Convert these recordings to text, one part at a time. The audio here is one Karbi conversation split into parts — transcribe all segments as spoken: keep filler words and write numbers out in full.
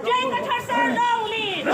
Jai Kathar sir, long live!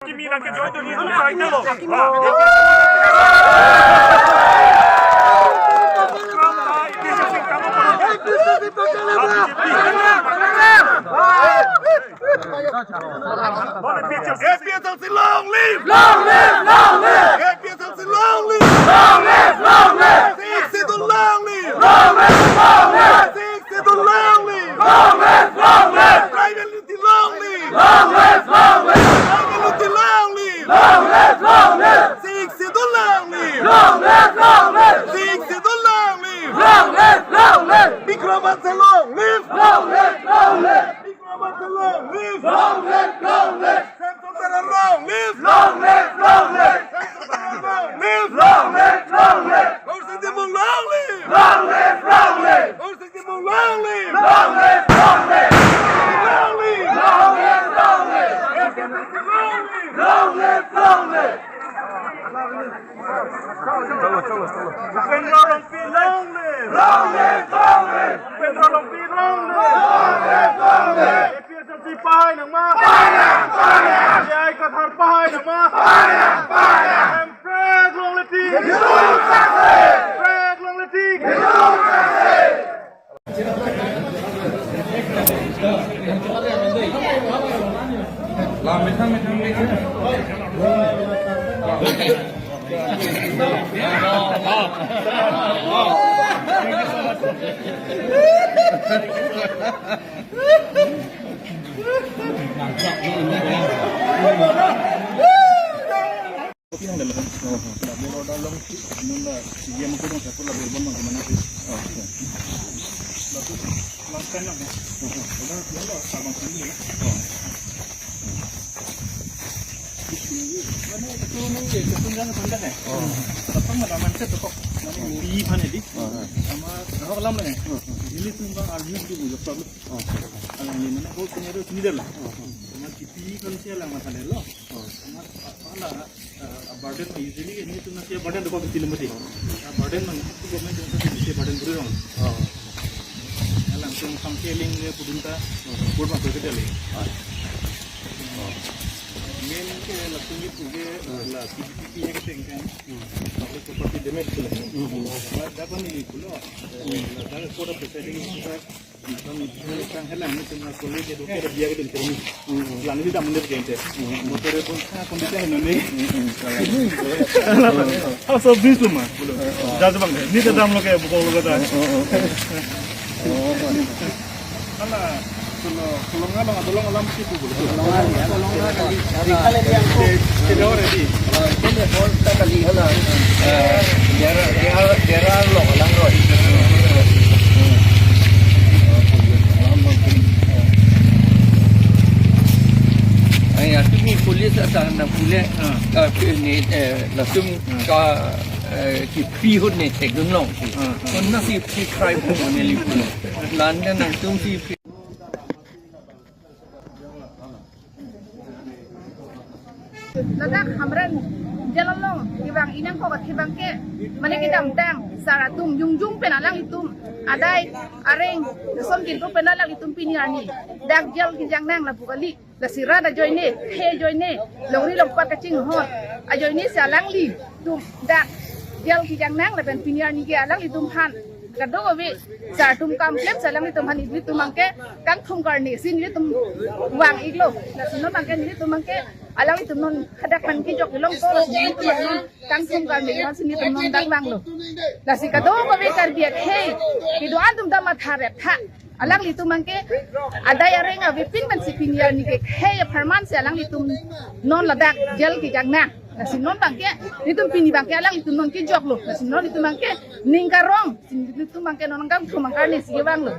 Kimi nangkejoin dun, itum kaita lo. APHLC long live! Long live, long live! APHLC long live! Long live, long live! Sixth Schedule long live! Long live, long live! Sixth Schedule long live! Long live, long live! Tribal unity long live! Long live, long live! Tribal unity long live! Long live, long live! Sixth Schedule long live! Long live, long live! Sixth Schedule long live! Long live, long live! Bikram Hanse long live! Long live, long live! Bikram Hanse long live! Long live, long live! Samson Terang long live! Long live, long live! Samson Terang long live! Long live, long live! Khorsing Timung long live! Long live, long live! Khorsing Timung long live! Long live, long live! Long live! Long live, long live! Long live, long live! Long live, long live! Upendra Rongpi long live! Long live, long live! Upendra Rongpi long live! Long live, long live! APHLC pahai nangma? Pahai nang, pahai nang! Jai Kathar pahai nangma? Pahai nang, pahai nang! Hemprek longle tik! Hindu success! Hemprek longle tik! Hindu success! Kopi nang dalam. Oh. Labe order long si, nunda si dia mungkin dong satu labe bon mang kemana sih? Oh, iya. Lalu long time lang ya. Oh, oh. Udah, ya lo, abang sendiri ya. Oh. Mana itu nih, itu pun jangan pandang ya. Oh. Apa nggak aman sih tuh kok? Mana di mana di? Oh, oh. Sama, sama kolam lah ya. Oh, oh. Ini tuh bang arju itu juga problem. Oh. Alang ini mana? Oh, punya itu sendiri lah. Oh, oh. Sama kipi kan sih alang masalah lo. Oh. Sama apa lah? Ah, burden mah usually ini tuh nasi burden dokok kecil mati. Ah, burden mah itu government itu nasi burden beri dong. Oh. Ya, langsung sampai link dia pudun ta. Oh. Board mah bekerja lagi. Oh. Main ke langsung itu ke, hmm, lah P P P ya, ketengkan. Hmm. Public property damage tu lah. Hmm. Dapat ni pulo. Dapat court of deciding. Kang helang ni tengah kulit dia dokter dia ke dentro ni. Lang ni damun dia ke ente. Motor pun sa kondisi anu ni. Hal so bis tu mah. Jaga bang ni dia dam lo ke buka lo kata. Ala, kalau kalau nggak lo nggak lo nggak mesti tu boleh. Kalau nggak ya, kalau nggak kali. Kalau dia ready. Kalau dia hol tak kali hala. Dia dia Eh, ah, eh, ni, eh, langsung ka, eh, ki free hut ni tek dun long. Ah, ah. Kona si free try pun ni li pun. Lan kan langsung si free. Ladak Hamren jalan long, kevang inang ko kevang ke, mane kedamtang, sar atum, jongjong pen alanglitum, adai, areng, son kintu pen alanglitum pini arni dak jail kejang nang lapu kali. Lasi rat ajoine, khei ajoine, longri longpat kachinghon ajoine si alanglitum dak jail kejang nang lapen pini arni ke alanglitum aphan kadokave sar atum kam klem si alanglitum aphan ilitum abangke kangthum karne si nelitum vang-iklo. Lasi non abangke nelitum abangke alanglitum non hadak pen kejok kelong to, lasi nelitum non kangthum karne non si nelitum non dak vanglo. Lasi kadokave Karbi akhei kedo-an atum ta matha rep tha. Alanglitum abangke adai areng avepin pensi pini arni ke khei apharman si alanglitum non ladak jail kejang nang. Lasi non abangke nelitum pini abangke alanglitum non kejoklo. Lasi non nelitum abangke ning karong, si nelitum abangke non kangthum karne si vanglo.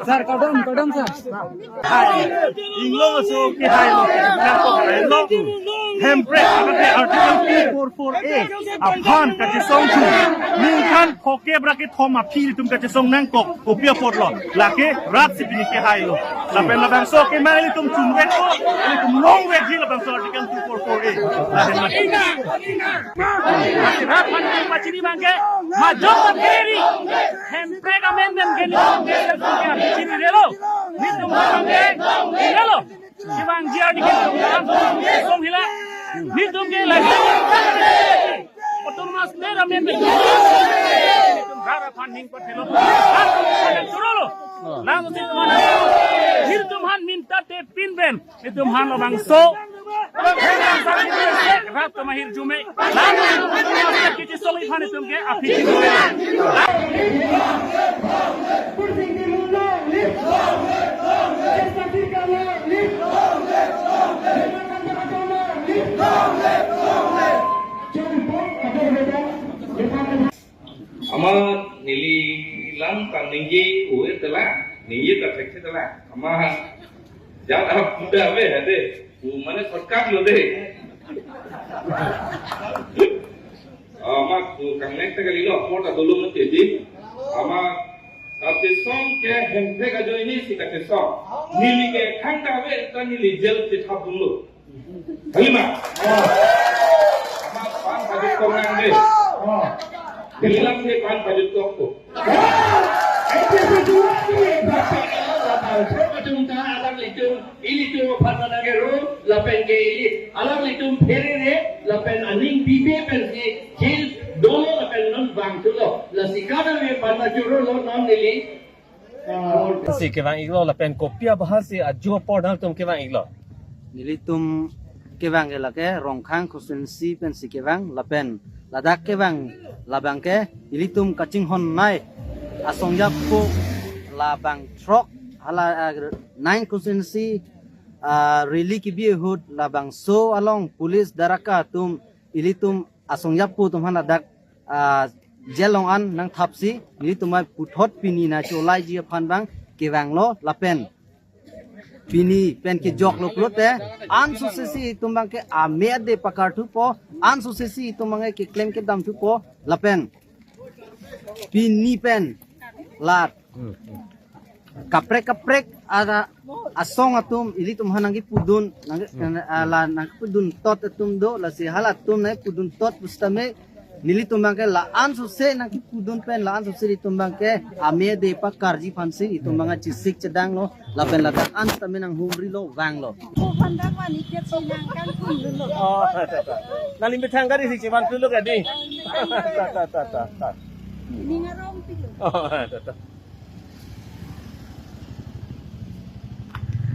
Sir, kardom, kardom, sir. Hai, inglong aso kehailo, nangkok hailo. Hemprek abangke Article two four four A aphan kachesong thu. Ningkan pho kep ra kethom aphi ilitum kachesong nangkok, kopi apotlo. Lake rat si pini kehailo. Lapen labangso kemang ilitum chunvekpo, ilitum longvekji labangso Article two four four A. Lapen lake. Rat aphan pachini abangke, majok pachini. Hemprek amendment ke nelitum ke chinilo. Nelitum abangke chinilo. Kevang G R D ke nelitum song hila. Nelitum ke lagi. Autonomous State amendment. Nelitum rat aphan ning pathelo. Rat aphan churolo. Laso si nelitum aphan. Nelitum aphan minta te pin pen. Nelitum aphan labangso. Rat atum ahirjume. Lalu kechisong iphan itum ke aphi. Ama neli lam ta ningje ue tela, ningje ta thekse tela. Ama jat arap muda ave hade, u mane shortcut lo de. Ama tu kangnek ta kalilo, apor ta dolo mati di. Ama kachesong ke Hemprek ajoine si kachesong. Neli ke khang ta ave ta neli jail chethap dunlo. Kalima. Ama pan pajut kok nang de. Kalilam de pan pajut kok ko. Atum ta alanglitum, ilitum aphan nang kero, lapen ke ili, alanglitum pherere, lapen aning bibe pensi, jail dolo lapen non vangthulo, lasi kadokave pan pajut lo non neli, si kevang-iklo lapen kopi abahar si ajo apor nangtum kevang-iklo? Nelitum kevang ke lake Rongkhang constituency pensi kevang lapen ladak kevang labangke ilitum kachinghon nai asong japo labang throk hala, ah, nine constituency, ah, rally kebi ahut labangso along police daraka atum ilitum asong japo atum aphan ladak, ah, jail along an nangthapsi, nelitum aphan puthot pini nangcholaiji aphan abang kevanglo lapen pini pen kejoklo pulote, ansose si itum abangke ame ade pakarthupo, ansose si itum abangke keklem kedamthupo, lapen pini pen la kaprek kaprek ada asong atum ilitum aphan nangkepudun, nang, ah, la nangkepudun tot atum do, lasi halatum nangkepudun tot pusitame nelitum abangke la-ansose nangkepudun pen la-ansose ilitum abangke ame ade pakarji aphansi itum abangke chesik chedanglo lapen ladak an tame nanghumrilo vanglo. Oh, ta, ta, ta. Nangli methang gari si chevan pulo kadi. Ta, ta, ta, ta, ta. Oh, ta, ta.